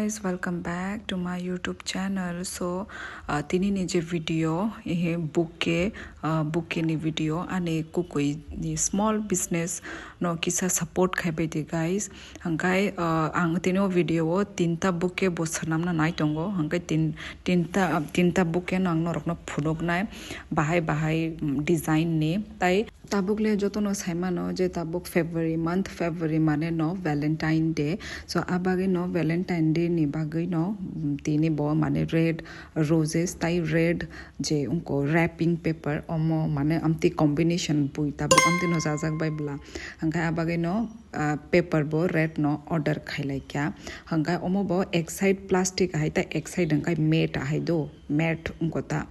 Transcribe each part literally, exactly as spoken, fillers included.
Guys, welcome back to my YouTube channel. So, uh, tini ni je video, ihe bouquet, uh, bouquet ni video, ani kukui ni small business no kisa support khai bai di, guys. Hangkai, uh, ang tini o video o tinta bouquet bo swnamna nai tongo. Hangkai tin, tinta, tinta bouquet no ang norok no phunuk nai bahai bahai, mm, design ni. Tai tabuk le joto no sai mano je tabuk February month, February mane no Valentine Day. So, a bagwi no Valentine Day ni bagwi no, mm, tini bo mane red roses tai red je unko wrapping paper omo mane amti combination bui tabuk amti no jajak bai bla. Hangkai a bagwi no, ah, paper bo red no order khai lai kha. Hangkai omo bo ek side plastic hai ta ek side hangkai matte hai do, matte unko ta.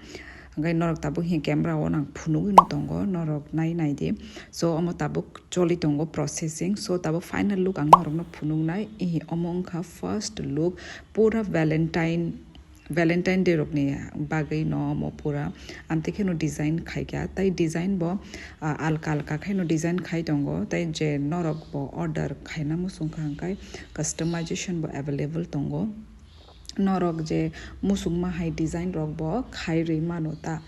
Hingke norok tabuk hi camera o nang phunugwi no tongo, norok nai nai di. So, omo tabuk choli tongo processing. So, tabuk final look ang norok no phunuk nai. Ihi omo wngkha first look, pura Valentine, Valentine Day rok ni bagwi no omo pura. Amtwi kheno design khaikha. Tai design bo, ah, alka alka khaino design khai tongo. Tai je norok bo order khaina muchung kha hingkai customization bo available tongo. Norok je muchungma hai design rok bo khai rwi mano ta.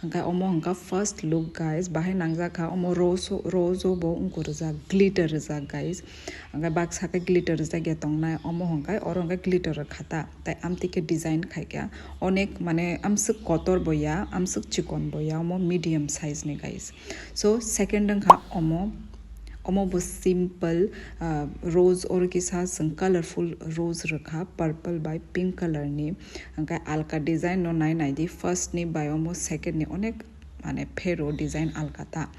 Hingke omo hingke first look, guys, bahai nangjak kha omo rose, rose o bo unko rijak, glitter rijak, guys. Hingke baksa khe glitter rijak ya tongnai, omo hingke oro hingke glitter rwkha ta. Tai amtwi khe design khai kha onek mane amswk kotor bo ya, amswk chikon bo ya, omo medium size ni, guys. So, second wngkha omo, omo bo simple, ah, rose oro kisa chwng colorful rose rwkha, purple bai pink color ni. Hingke alka design no nai nai di, first ni bai omo second ni onek mane phero design alka ta.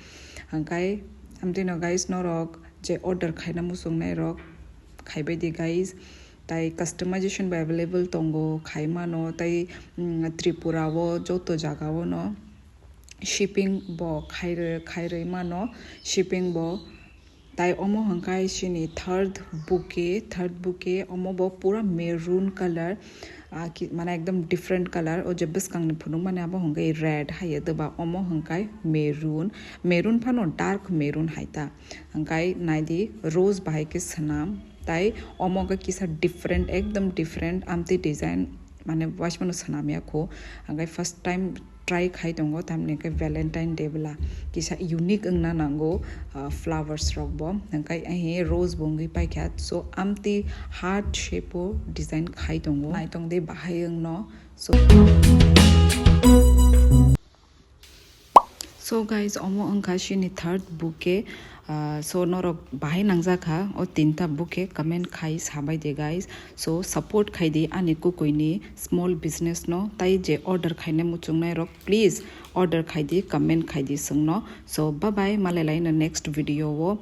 Hingke amtwi no, guys, norok je order khaina muchung nai rok khai bai di, guys. Tai customization bo available tongo, khai mano, tai, mm, Tripura o joto jaga o no shipping bo khai rwi, khai rwi mano, shipping bo. Tai omo hingkai sini third bouquet, third bouquet omo bo pura maroon color, ah, ki, mane ekdom different color, o je bwskang ni phunuk mani abo hingkai red hai, doba omo hingkai maroon, maroon phano dark maroon hai ta, hingkai nai di rose bahai khe swnam, tai omo hingkai kisa different, ekdom different amtwi design, mane waismano swnam ya kho, hingkai first time try khai tongo, tamni hwnkhe Valentine Day bwla kisa unique wngna nango, ah, flowers rok bo, hwnkhe ahi rose bo wngwi paikha, so amtwi heart shape o design khai tongo, naitong de bahai wngno, so, so guys, omo wngkha chini third bouquet. Ah, so norok bahai nangjak kha o tinta bouquet, comment khai sabai de, guys. So support khai di ani kukuini small business no, tai je order khaina muchungnai rok, please order khai di, comment khai di chwngno. So bye bye, malai lai no next video o.